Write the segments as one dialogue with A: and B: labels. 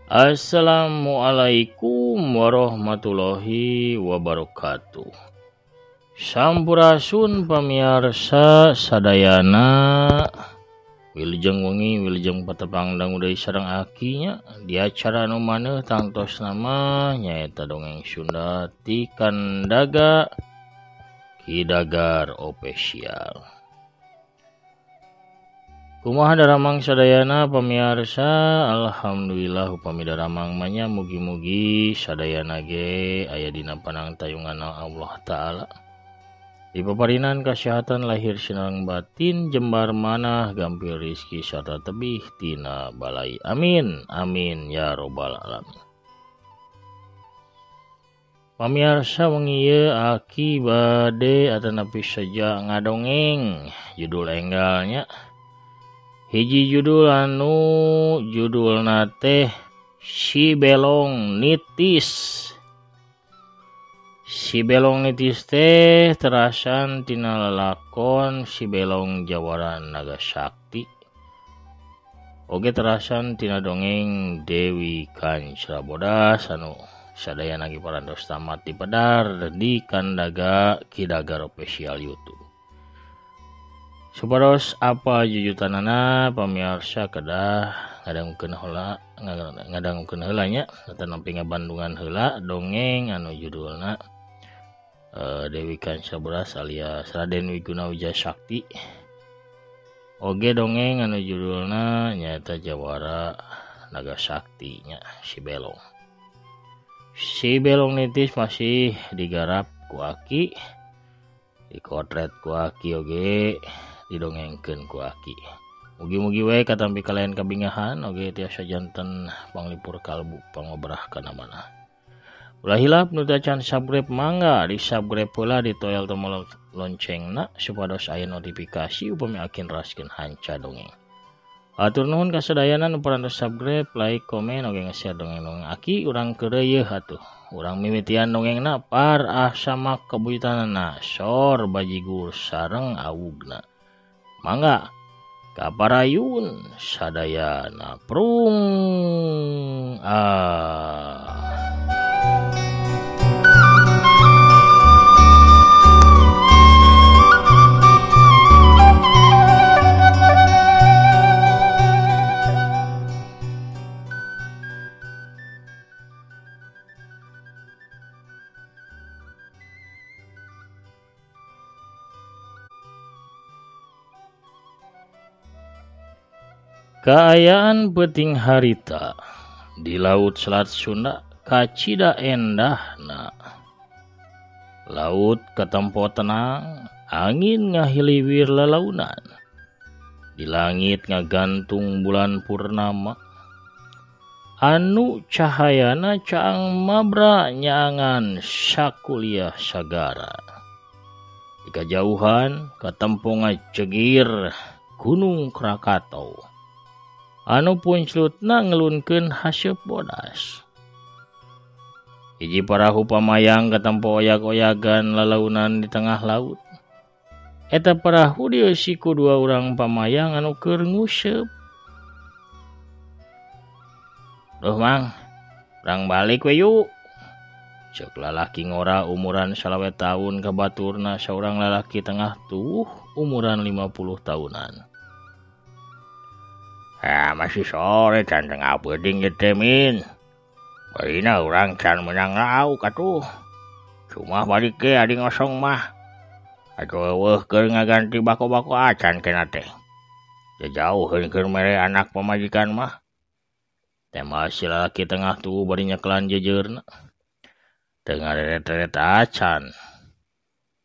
A: Assalamualaikum warahmatullahi wabarakatuh. Sampurasun pamiarsa sadayana. Wilujeng wengi, wilujeng patepang dangu deui sareng akinya di acara anu maneuh tangtos nama nyaeta dongeng Sunda ti Kandaga Ki Dagar Official. Kumaha daramang sadayana pamiarsa, alhamdulillah upami daramang manya mugi-mugi sadayana ge aya dina panangtayungan Allah Ta'ala. Dipaparinan kasehatan lahir sinareng batin, jembar manah gampil rizki sarta tebih tina balai. Amin amin ya robbal alamin. Pamiarsa wengi ieu aki bade atanapi saja ngadongeng judul enggalnya. Hiji judul anu judulna teh Si Belong Nitis. Si Belong Nitis teh terasan tina lalakon Si Belong Jawara Naga Sakti. Oge terasan tina dongeng Dewi Kancra Bodas anu sadayana ge parantos tamat dipedar di Kandaga Ki Dagar Official YouTube. Supados apa jujutanana pamiarsa kedah ngadangukeun heula ngadangukeun heula nya atanapi ngabandungan heula dongeng anu judulna Dewi Kancra Bodas alias Raden Wiguna Wijaya Sakti. Oge dongeng anu judulna nyaeta Jawara Naga Sakti nya Si Belong. Si Belong Nitis masih digarap ku aki, dikotret ku aki oge didongengkeun ku aki. Mugi-mugi we katampi kalian kabingahan oge tiasa janten panglipur kalbu pangobrah kana mana. Ulah hilap nu teu acan subscribe mangga di subscribe heula ditoel tombol loncengna supados aya notifikasi upami akin raskeun hanca dongeng. Atur nuhun ka sadayana nu parantos subscribe, like, komen oge nge-share dongeng-dongeng aki urang keureuyeeh atuh. Urang mimitian dongengna par ah samak kabuyutanana sor bajigur sareng awugna. Mangga kaparayun sadayana prung ah. Kaayaan peuting harita di laut Selat Sunda kacida endahna. Laut katempo tenang, angin ngahiliwir lalaunan. Di langit ngagantung bulan purnama. Anu cahayana caang mabra nyaangan sakuliah sagara. Di kajauhan katempo ngacegir Gunung Krakatau. Anu punclutna ngelunkeun haseup bodas. Hiji parahu pamayang katempo oyak-oyagan lalaunan di tengah laut. Eta parahu dieusi ku dua urang pamayang anu keur nguseup. Duh mang, urang balik we yuk. Ceuk lalaki ngora umuran 25 tahun ka baturna saurang lalaki tengah tuh umuran 50 tahunan. Ah, masih sore can tengah peuting ieu teh min. Barina urang can meunang lauk atuh. Cuma balik ge adi ngosong mah. Atuh eueuh keur ngaganti bako-bako acan kena teh. Jauheun keur mere anak pamajikan mah. Teh masih lalaki tengah tuh bari nyekelan jejeurna. Teu ngareret-eret acan.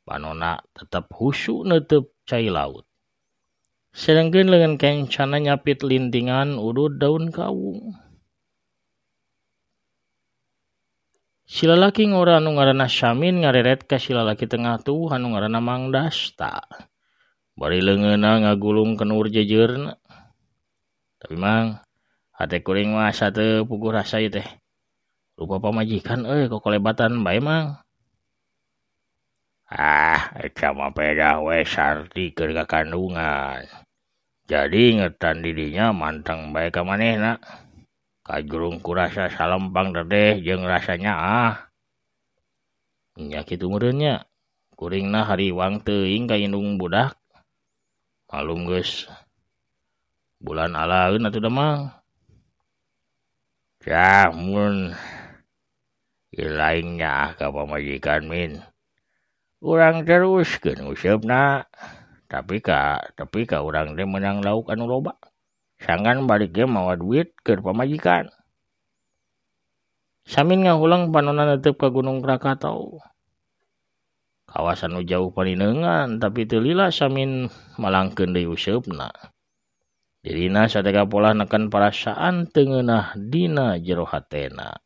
A: Panona tetep husu neuteup cai laut. Sedangkeun leungeun kencana nyapit lintingan udud daun kawung. Si lalaki ngora anu ngaranna Samin ngareret ka si lalaki tengah tuh anu ngaranna Mang Dasta. Bari leungeunna ngagulung kenur jejeurna. Tapi mang, hate kuring mah asa teu puguh rasa ieu teh. Rupa pamajikan euy kokolebatan bae mang. Ah, eta mah pedah we sarti keur kakandungan. Jadi ngetan didinya manteng bae ka manehna. Kajurung kurasa salempang dedeh jeung rasanya ah. Nya kitu meureun nya. Kuringna hariwang teuing ka indung budak. Malum geus bulan alaeun atuh da Mang. Cah mun lain nyaah ka pamajikan min. Urang teruskeun useupna. Tapi ka urang teh meunang lauk anu loba. Sangkan balik ge mawa duit keur pamajikan. Samin ngahulang panonna netep ka Gunung Krakatau. Kawasan nu jauh panineungan tapi teu lila Samin malangkeun deui useupna. Dirina sateka polah neken parasaan teu ngeunah dina jero hatena.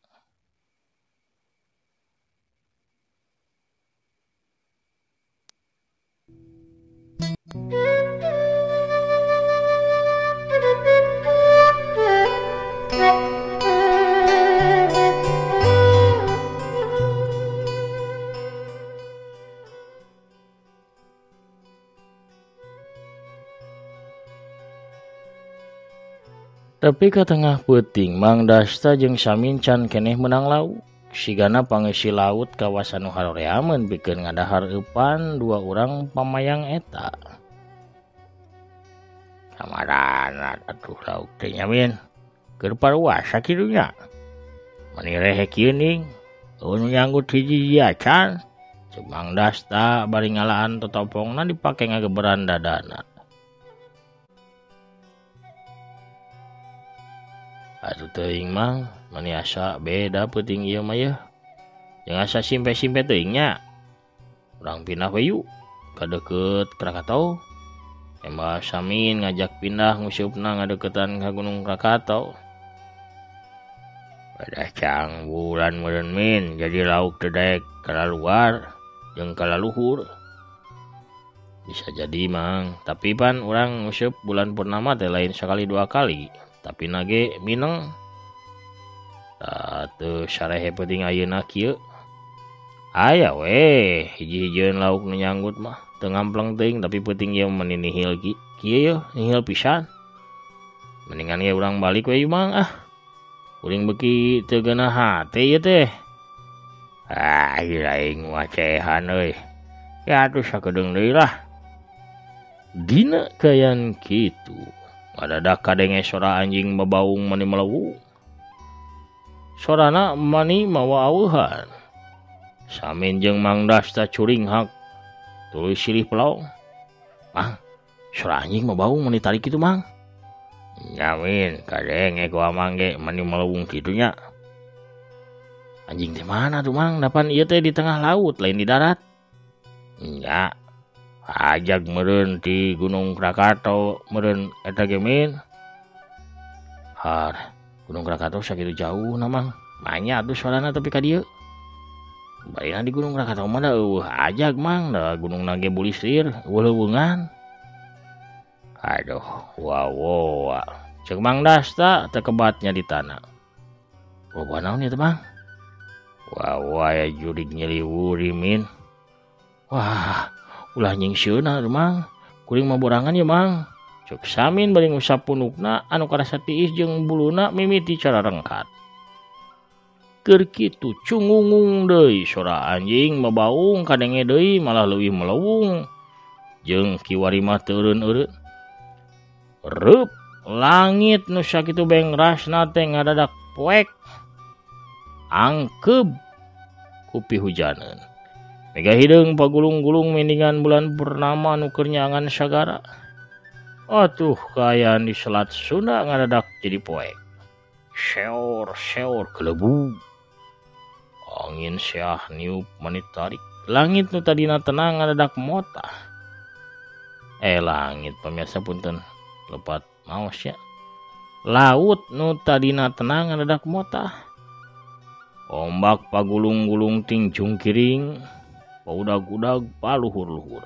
A: Tapi ka tengah peuting Mang Dasta jeung Samin can keneh meunang lauk. Sigana pangeusi laut kawasan nu haroreameun pikeun ngadahar eupan dua urang pamayang eta. Kamarana atuh lauk teh nya min. Keur paruasa kitu nya. Mani rehe kieu ning. Eueuh nu nyanggut hiji acan. Ceuk Mang Dasta bari ngalaan totopongna dipake ngageberan dadana. Atuh teuing Mang, mani asa beda peuting ieu mah yeuh. Jeung asa simpe-simpe teuing nya. Urang pindah we yuk ka deukeut Krakatau. Embah Samin ngajak pindah nguseupna ngadeukeutan ka Gunung Krakatau. Pada cang bulan meureun min jadi lauk teu daek kalaluar jeung kalaluhur. Bisa jadi Mang, tapi pan urang nguseup bulan purnama teh lain sakali dua kali. Tapi nage mineng. Teu sarehe peuting ayeuna kieu. Aya we hiji-hijieun lauk nu nyanggut mah teu ngampleng teuing tapi peuting ieu mah nihil kieu yeuh nihil pisan. Mendingan ge urang balik we Mang ah. Kuring beuki teu geunah hate ieu teh. Ah aing mah cehan euy. Ya atuh sakedeung deui lah. Dina kayan kitu. Ngadadak kadenge sora anjing babaung mani melewu. Sorana mani mawa aweuhan. Samin jeung Mang Dasta curinghak tuluy silih pelong. Mang, sora anjing babaung mani tarik kitu Mang. Nya min, kadenge ku amang ge mani melewung kitu nya. Anjing teh mana tuh Mang? Dapan ieu teh di tengah laut lain di darat. Nya. Ajag meureun ti Gunung Krakatau meureun eta ge min. Har, Gunung Krakatau sakitu jauh na Mang. Manya atuh sorana tapi ka dieu. Barina di Gunung Krakatau mah da eueuh ajag Mang, da gunungna ge bulisir, eueuh-leuweungan. Aduh, wow. Ceuk Mang Dasta teu kebatnya di tanah. Wah, naon ieu teh Mang? Wah, aya jurig nyeliwuri min. Wah, ulah nyingseuna Mang. Kuring mah borangan ya Mang. Ceuk Samin bari ngusap punukna anu karasa tiis jeung buluna mimiti cara rengkat. Keur kitu cungungung deui sora anjing mabaung kadenge deui malah leuwih melewung. Jeung kiwari mah teu eureun-eureun. Reup langit nu sakitu bengrasna teh ngadadak poek. Angkeub ku pihujaneun. Mega hideung pagulung-gulung mindingan bulan purnama nu keur nyaangan sagara. Atuh kaayaan di Selat Sunda ngadadak jadi poek. Seor-seor kelebu. Angin seah niup mani tarik. Langit nu tadina tenang ngadadak motah. Langit pemirsa punten lepat maos ya. Laut nu tadina tenang ngadadak motah. Ombak pagulung-gulung ting jungkiring. Paudag-udag paluhur-luhur.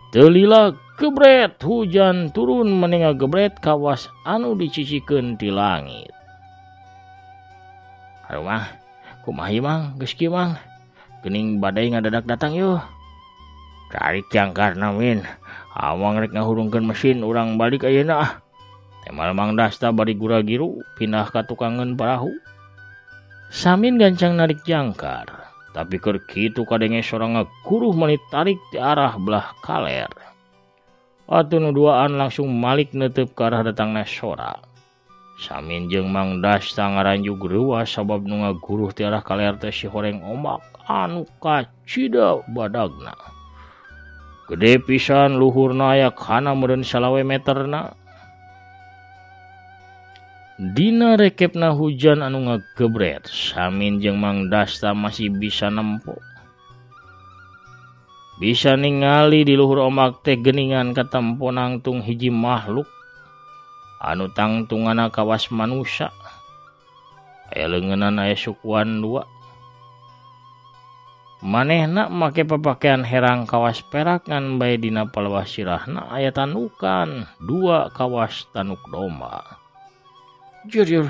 A: Teu lila gebret hujan turun menengah gebret kawas anu dicicikeun ti langit. Aduh mah, kumaha ieu Mang, geus kieu Mang. Geuning badai ngadadak datang yeuh. Tarik jangkarna min. Awang rek ngahurungkeun mesin urang balik ayeuna ah. Temal Mang Dasta bari gura-giru pindah ka tukangeun parahu. Samin gancang narik jangkar, tapi keur kitu kadenge sora ngaguruh meuni tarik ti arah belah kaler. Atuh nu duaan langsung malik neuteup ka arah datangna sora. Samin jeung Mang Dasta ngaranjug reuas sabab nu ngaguruh ti arah kaler teh si horeng ombak anu kacida badagna. Gede pisan luhurna aya kana meureun 25 meterna. Dina rekepna hujan anu ngagebret, Samin jeung Mang Dasta masih bisa nempo. Bisa ningali di luhur ombak teh geuningan katempo nangtung hiji makhluk anu tangtungana kawas manusa. Aya leungeunana aya sukuan dua. Manehna make papakaian herang kawas perak ngan bae dina palawah sirahna aya tanukan dua kawas tanuk domba. Jur jur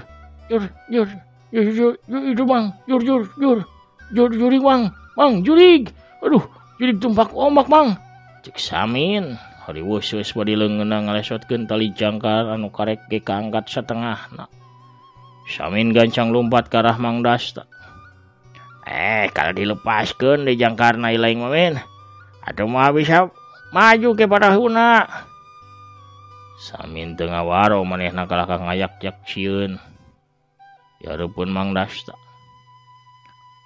A: jur jur jur jur jur itu bang jur jur jur jur jurig bang bang jurig, aduh jurig tumpak ombak bang, cek Samin. Hariweuh geus bari leungeunna ngalesotkeun tali jangkar anu karek ge kaangkat satengahna. Samin gancang lumpat ka arah Mang Dasta. Kalau dilepaskeun di jangkarna ilaing mah min, atuh mah bisa maju ke parahuna. Samin teu ngawaro manehna kalah ka ngayak-yak sieun. Dihareupeun Mang Dasta.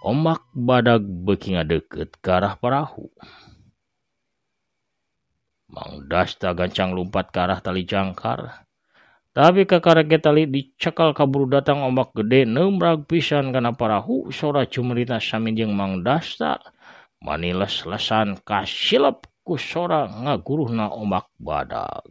A: Ombak badag beuki ngadeukeut ka arah parahu. Mang Dasta gancang lumpat ka arah tali jangkar. Tapi kakarek ge tali dicekal kaburu datang ombak gede neumrag pisan kana parahu. Sora cumerita Samin jeung Mang Dasta maniles-lesan kasilep ku sora ngaguruhna ombak badag.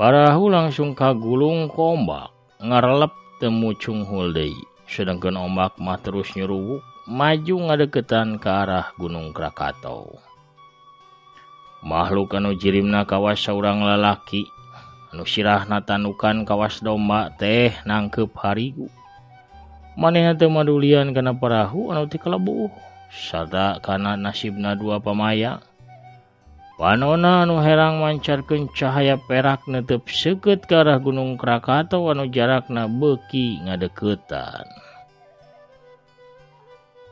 A: Parahu langsung kagulung ku ombak, ngarelep teu mucunghul deui. Sedangkan ombak mah terus nyuruwuk maju ngadeukeutan ka arah Gunung Krakatau. Makhluk anu jirimna kawas saurang lalaki, anu sirahna tanukan kawas domba teh nangkeup harigu. Manehna teu madulian kana parahu anu teu kalebuh, sarta kana nasibna dua pamaya. Panona anu herang mancarkeun cahaya perak netep seukeut ka arah Gunung Krakatau anu jarakna beuki ngadeuketan.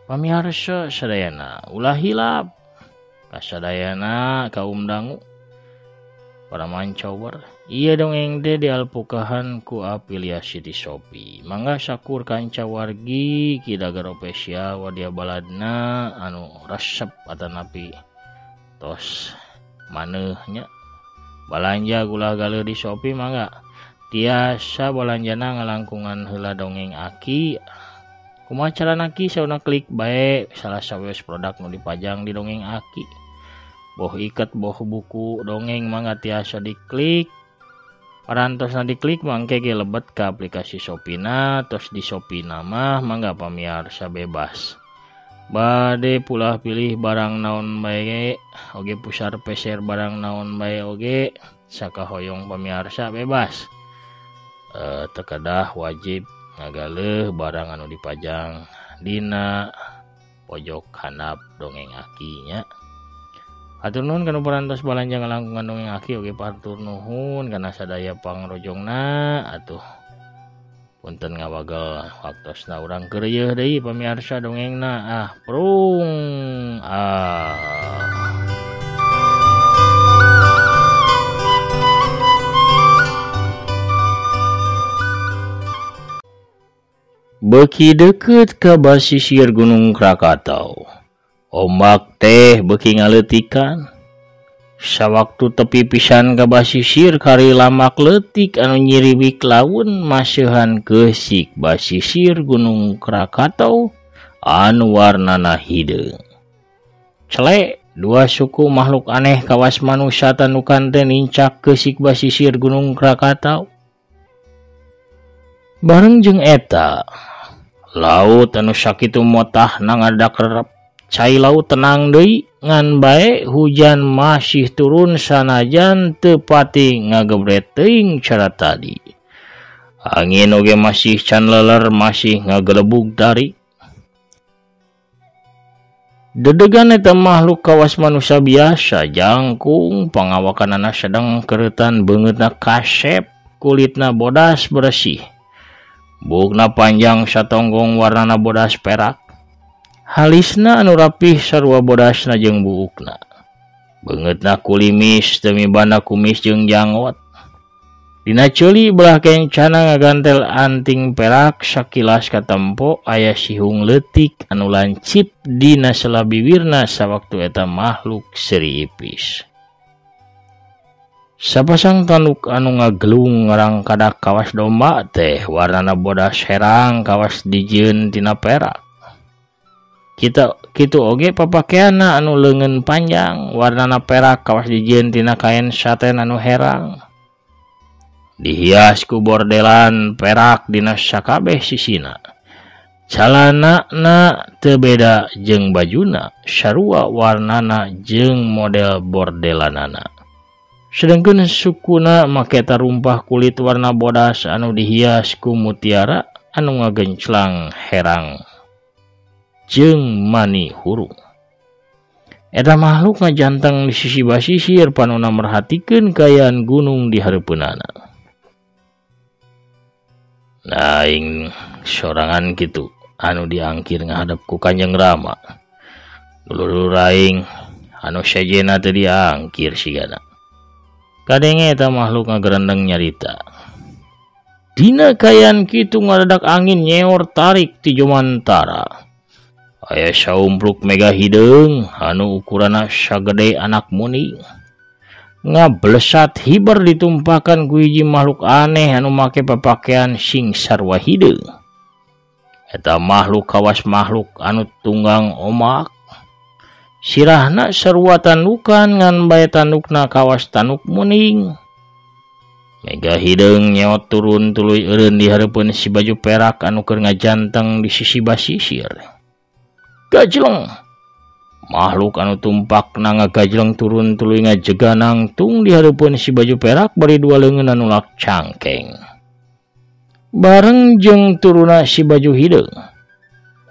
A: Pamiarsa sadayana ulah hilap kasadayana kaum dangu para mancower. Ieu dongeng teh dialpukahan ku afiliasi di Shopee. Mangga sakur kanca wargi Ki Dagar Official wadia baladna anu resep atanapi tos manehnya balanja gula galeuh di Shopee mangga tiasa balanjana ngalangkungan heula dongeng Aki. Kumaha carana Aki sauna klik bae salah sawios produk nu dipajang di dongeng Aki, boh iket boh buku dongeng mangga tiasa diklik. Parantosna diklik mangke ge lebet ka aplikasi Shopee-na. Tos di Shopee-na mah mangga pamiarsa bebas bade pulah pilih barang naon bae oge, pusar peser barang naon bae oge, sakahoyong pamiarsa bebas. Teu kedah wajib ngagaleuh barang anu dipajang dina pojok handap dongeng Aki nya. Hatur nuhun kana parantos balanja ngalangkungan dongeng Aki oge, hatur nuhun kana sadaya pangrojongna. Atuh punten ngawagel waktosna urang keureuh deui pamiarsa dongengna. Ah prung ah. Beuki deukeut ka basisir Gunung Krakatau, ombak teh beuki ngaleutikan. Sawaktu tepi pisan ka basisir kari lamak leutik anu nyiriwik laun maseuhan keusik basisir Gunung Krakatau anu warnana hideung. Cele, dua suku makhluk aneh kawas manusia tanukan teh nincak keusik basisir Gunung Krakatau. Bareng jeung eta, laut anu sakitu motahna ngadakrep Cai laut tenang deui ngan bae hujan masih turun sanajan teu pati ngagebret teuing cara tadi. Angin oge masih can leler masih ngagelebug tarik. Dedegan eta makhluk kawas manusia biasa jangkung pangawakanana sedang keretan beungeutna kasep kulitna bodas bersih. Buukna panjang satonggong warnana bodas perak. Halisna anu rapih sarua bodasna jeung buukna. Beungeutna kulimis teu mibanda kumis jeung janggot. Dina ceuli belah kencana ngagantel anting perak sakilas katempo aya sihung leutik anu lancip dina sela bibirna sawaktu eta makhluk seuri ipis. Sapasang tanduk anu ngagelung ngarangkadak kawas domba teh warnana bodas herang kawas dijieun tina perak. Kita kitu oge papakeanna anu leungeun panjang warnana perak kawas dijieun tina kain saten anu herang. Dihias ku bordelan perak dina sakabeh sisina. Calanana teu beda jeung bajuna, sarua warnana jeung model bordelanana. Sedengkeun sukuna make tarumpah kulit warna bodas anu dihias ku mutiara anu ngagenclang herang jeung mani hurung. Eta makhluk ngajanteng di sisi basisir panona merhatikeun kaayaan gunung di hareupeunana. Nah, aing sorangan kitu anu diangkir ngahadep ku Kanjeng Rama. Dulur-dulur aing anu sejenna teu diangkir sigana. Kadenge eta makhluk ngagerendeng nyarita. Dina kaayaan kitu ngadadak angin nyeor tarik ti jumantara. Aya saumpluk mega hideung anu ukuranna sagede anak muni. Ngablesat hiber ditumpakan ku hiji makhluk aneh anu make papakean sing sarua hideung. Eta makhluk kawas makhluk anu tunggang omak. Sirahna sarua tandukan ngan bae tandukna kawas tanduk muning. Mega hideung nyeot turun tuluy eureun di hareupeun si baju perak anu keur ngajanteng di sisi basisir. Gajleng. Makhluk anu tumpakna ngagajleng turun tuluy ngajega nangtung di hareupeun si baju perak bari dua leungeun anu lak cangkeng. Bareng jeung turuna si baju hideung,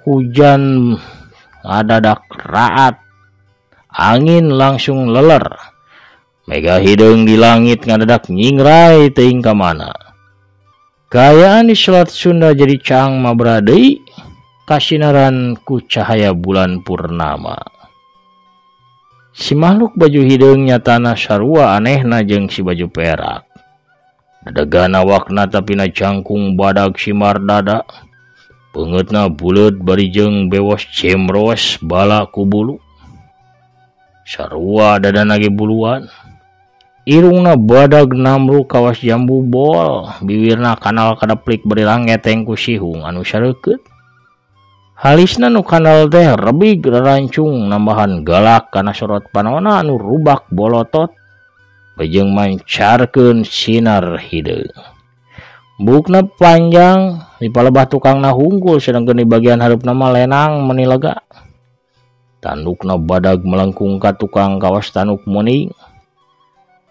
A: hujan ngadadak raat, angin langsung leler. Mega hideung di langit ngadadak nyingrai teuing ka mana. Kaayaan di Selat Sunda jadi caang mabra deui kasinaran ku cahaya bulan purnama. Si makhluk baju hideung nyatana sarua anehna jeung si baju perak. Dedegan awakna tapina jangkung badag simar dada. Beungeutna buleut bari jeung bewos cemros bala ku bulu. Sarua dadana ge buluan. Irungna badag namru kawas jambu bol, biwirna kanal kadeplik bari langeteng ku sihung anu sareukeut. Halisna nu kanal teh rebig rarancung nambahan galak kana sorot panona anu rubak bolotot bejeng mancarkeun sinar hideung. Buukna panjang di palebah tukangna hungkul sedangkeun di bagian hareupna mah lenang meni lega. Tandukna badag melengkung ka tukang kawas tanduk muning.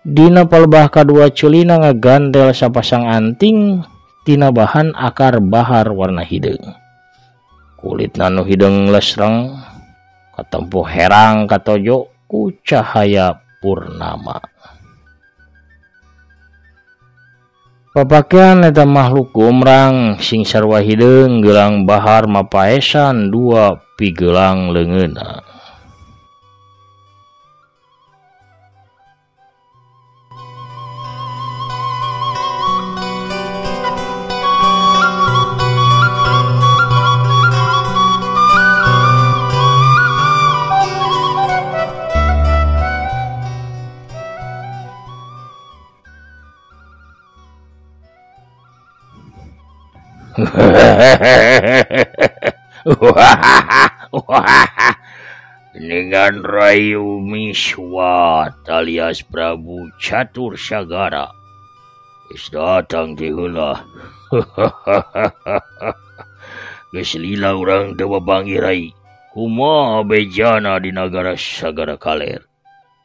A: Dina palebah kadua ceulina ngagantel sapasang anting tina bahan akar bahar warna hideung. Kulitna nu hideung lesreng katempo herang katojo ku cahaya purnama. Papakean eta makhluk gomrang sing sarua hideung gelang bahar mapaesan dua pigelang leungeunna. Dengan Rayu Miswa alias Prabu Catur Sagara geus datang ti heula. Geus lila urang teu babangi rai. Kumaha bejana di nagara Sagara Kaler?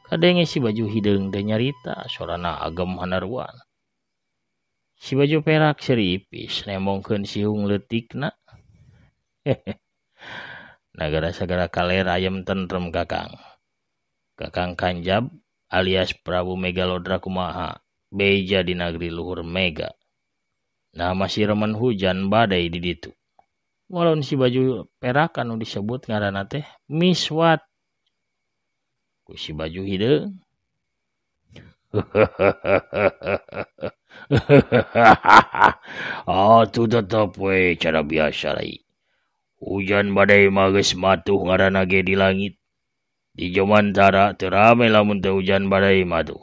A: Kadenge si baju hideung teh nyarita sorana agem hanaruan. Si baju perak seuri ipis nembongkeun siung leutikna. Nagara Sagara Kaler ayem tentrem Kakang. Kakang Kanjab alias Prabu Megalodra kumaha beja di nagri luhur Mega. Nah masih remen hujan badai di ditu. Walon si baju perak anu disebut ngaranna teh Miswat. Ku si baju hideung. Atuh tetep we cara biasa rai. Hujan badai mah geus matuh ngaranna ge di langit. Di Jomantara teu rame lamun teu hujan badai mah tuh.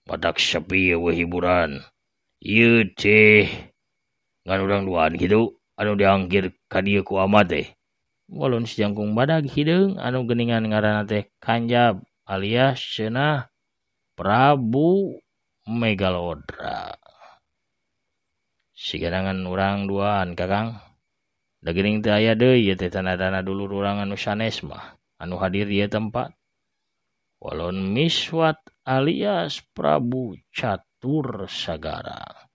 A: Matak sepi we hiburan. Ieu teh ngan urang duaan kitu anu diangkir ka dieu ku amat teh. Walon si jangkung badag hideung anu geuningan ngaranna teh Kanjab alias cenah Prabu Megalodra. Siganangan urang duaan Kakang. Da geuning teu aya deui ieu teh tanda-tanda dulur urang anu sanes mah anu hadir ieu tempat. Walon Miswat alias Prabu Catur Sagara.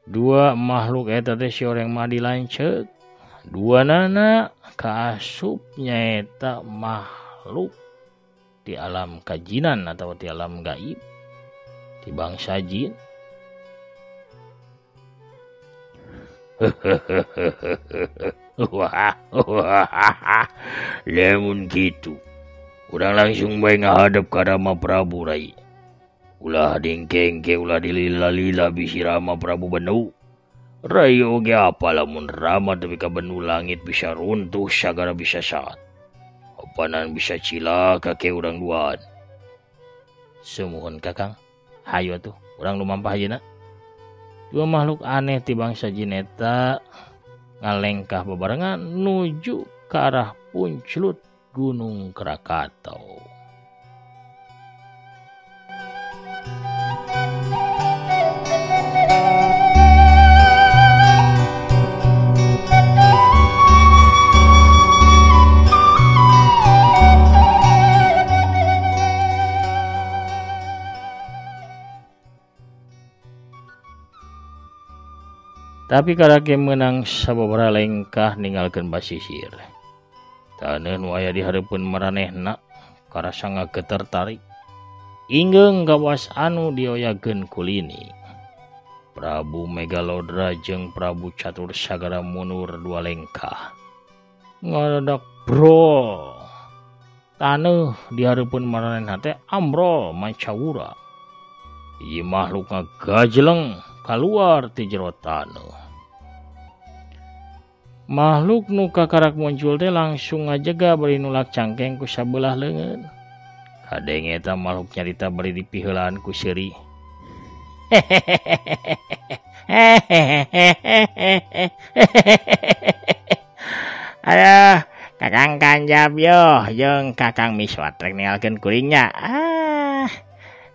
A: Dua makhluk eta teh si oreng mah dilanceuk. Dua nana kaasup nyaeta makhluk di alam kajinan atau di alam gaib di bangsa jin. Wah, lamun kitu urang langsung bae ngahadep ka Rama Prabu rai. Ulah dingkengke ulah dilila-lila bisi Rama Prabu benu. Rai oge apa lamun Rama tepi ka benu langit bisa runtuh sagara bisa saat. Opanan bisa cilaka ke urang duaan. Sumuhun Kakang, hayu atuh urang lumampah ayeuna. Dua makhluk aneh ti bangsa jin eta ngalengkah bebarengan nuju ke arah punclut Gunung Krakatau. Tapi karake meunang sababaraha lengkah ninggalkeun basisir. Taneuh nu aya di hareupeun maranehna karasa ngagetertarik. Inggeung gawas anu dioyageun kulini. Prabu Megalodra jeung Prabu Catur Sagara mundur dua lengkah. Ngadadak bro. Taneuh di hareupeun maranehna teh ambrol mancawura. Ieu makhluk ngagajeleng kaluar ti jero taneuh. Makhluk nu kakarak muncul teh langsung ngajega bari nulak cangkeng ku sabelah leungeun. Kadenge eta makhluk nyarita bari dipiheulaan ku seuri. Aduh, Kakang Kanjab yo jeung Kakang Miswat rek ninggalkeun kuringnya. Ah,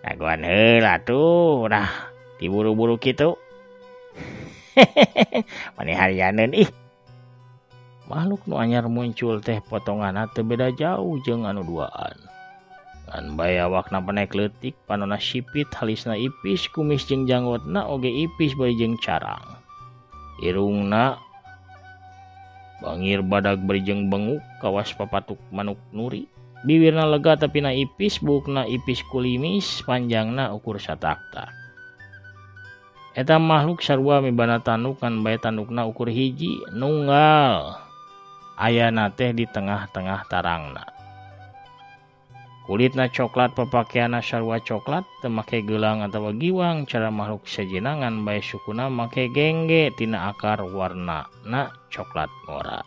A: dagoan heula tuh udah diburu-buru kitu. Mani harianeun ih. Makhluk nu anyar muncul teh potonganna teu beda jauh jeung anu duaan. Ngan bae awakna penek leutik, panona sipit, halisna ipis, kumis jeung janggotna oge ipis bari jeung carang. Irungna bangir badag bari jeung benguk kawas papatuk manuk nuri. Biwirna lega tapi na ipis, buukna ipis kulimis, panjangna ukur sataktak. Eta makhluk sarua mibana tanduk ngan bae tandukna ukur hiji nunggal. Ayana teh di tengah-tengah tarangna. Kulitna coklat, papakeanna sarua coklat, teu make gelang atawa giwang, cara makhluk sejenangan bae sukuna make gengge tina akar warna na coklat ngora.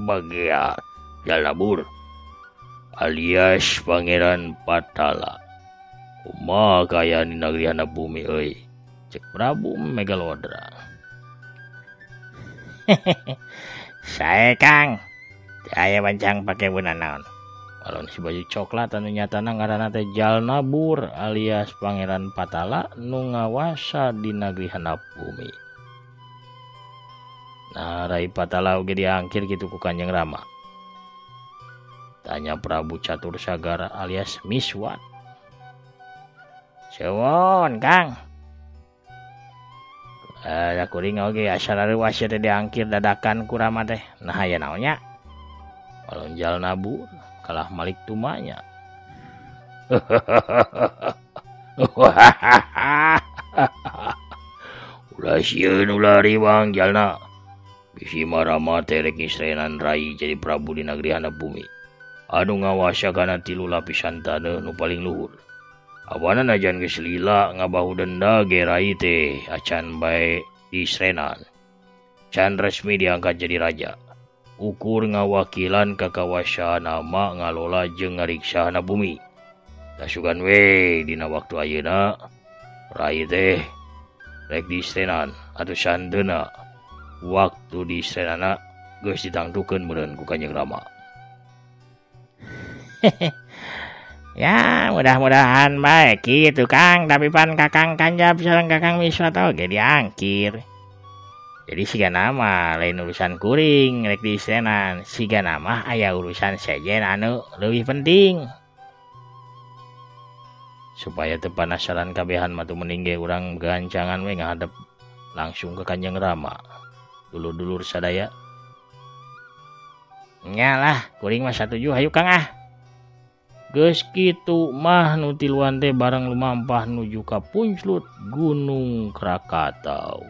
A: Bagia Jalabur alias Pangeran Patala. Kumaha kaayaan di negeri handap bumi euy? Cek Prabu Megalodra. Sae Kang, teu aya bancang pake beuna naon. Balon si baju coklat anu nyatana ngaranna teh Jalnabur alias Pangeran Patala nu ngawasa di negeri handap bumi. Nah, Rai Patala oge diangkir kitu ku Kanjeng Rama. Tanya Prabu Catur Sagara alias Miswat. Sewon, Kang. Kuring oge asa reuas teh diangkir dadakan ku Rama teh. Nah, aya naonnya? Balon Jalnabur kalah Malik tumanya. Ulah sieun ulah riwang Jalna. Bisi Rama teh rek ngisrenan rai jadi prabu di negeri handap bumi. Anu ngawasa kana tilu lapisan taneuh nu paling luhur. Awana najan geus lila ngabahu denda ge rai teh acan bae disrenan. Can resmi diangkat jadi raja. Ukur ngawakilan kakawasaan nama ngalola jeung ngariksana bumi. Tasugan we dina waktu ayeuna rai teh rek disrenan atuh sandeuna waktu disrenana geus ditangtukeun meureun ku Kanjeng Rama.
B: Ya, mudah-mudahan bae kitu Kang, tapi pan Kakang Kanjab sareng Kakang Miswat oge diangkir. Jadi siga nama lain urusan kuring rek diistenan, siga nama aya urusan sejen anu leuwih penting.
A: Supaya teu panasaran kabehan mah teu mending ge urang gancangan we ngahadep langsung ke Kanjeng Rama. Dulur-dulur sadaya.
B: Nya lah, kuring mah satuju hayu Kang ah.
A: Geus kitu mah nu tiluan teh bareng lumampah nuju ka punclut Gunung Krakatau.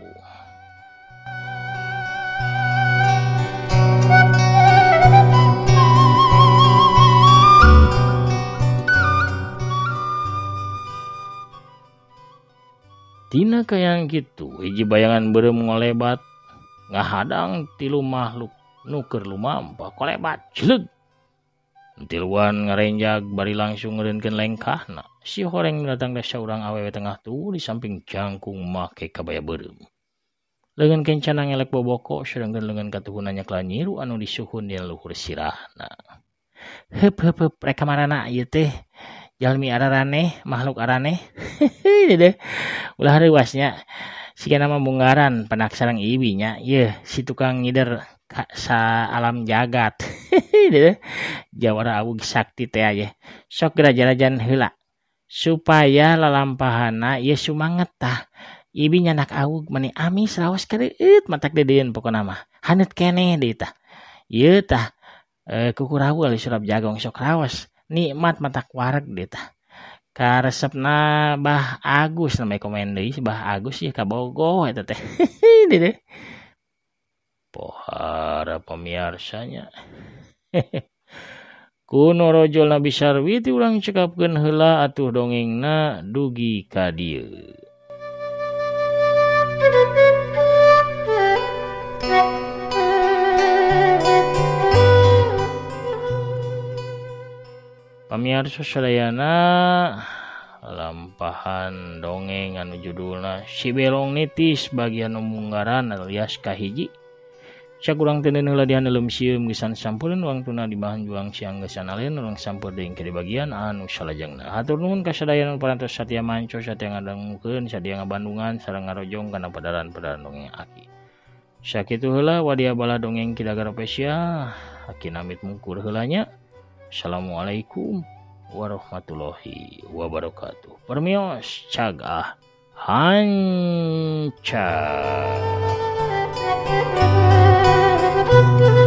A: Tina kayang kitu hiji bayangan beureum ngolebat ngahadang tilu makhluk nu keur lumampah kolebat jleug. Tiluan ngarenjag bari langsung ngeureunkeun lengkahna. Si horeng datang ka saurang awewe tengah tuh di samping jangkung make kabaya beureum. Leungeun kencana ngelek boboko sedangkeun leungeun katuhunna nyakla nyiru anu disuhun dina luhur sirahna.
B: Heup heup heup rek kamarana ieu teh jalmi araraneh makhluk araneh. Hehehe ulah reuasnya siga nama munggaran penak sareng ibi nya yeuh si tukang ngider sa alam jagat. Jawara awug sakti teh aya sok geraja-rajan heula supaya lalampahana ieu sumanget tah ibi nyanak awug meni amis raos kareueut matak dedeun pokona mah haneut keneh deui tah ieu tah kukurawul surap jagong sok raos nikmat matak wareg deui tah karesepna Bah Agus namanya komen deui si Bah Agus ieu kabogoh eta teh. Deudeuh
A: pohara pamiarsanya. Kuno rojol Nabi Sarwiti urang cekapkeun heula atuh dongengna dugi ka dieu. Pamiarsa sadayana lampahan dongeng anu judulna Si Belong Nitis bagian munggaran alias kahiji. Sakurang teu heula dihaneulem sieum gesan sampureun wangtuna dibahan juang siang gesan alen urang sampeur deui ke di bagian anu salajengna. Hatur nuhun ka sadayana nu parantos satia manco satia ngadangukeun satia ngabandungan sareng ngarojong kana padaran-padaran dongeng aki. Sakitu heula wadia bala dongeng Ki Dagar Spesial. Aki namit mungkur heula nya. Assalamualaikum warahmatullahi wabarakatuh. Permios cagah hanca.
C: Thank you.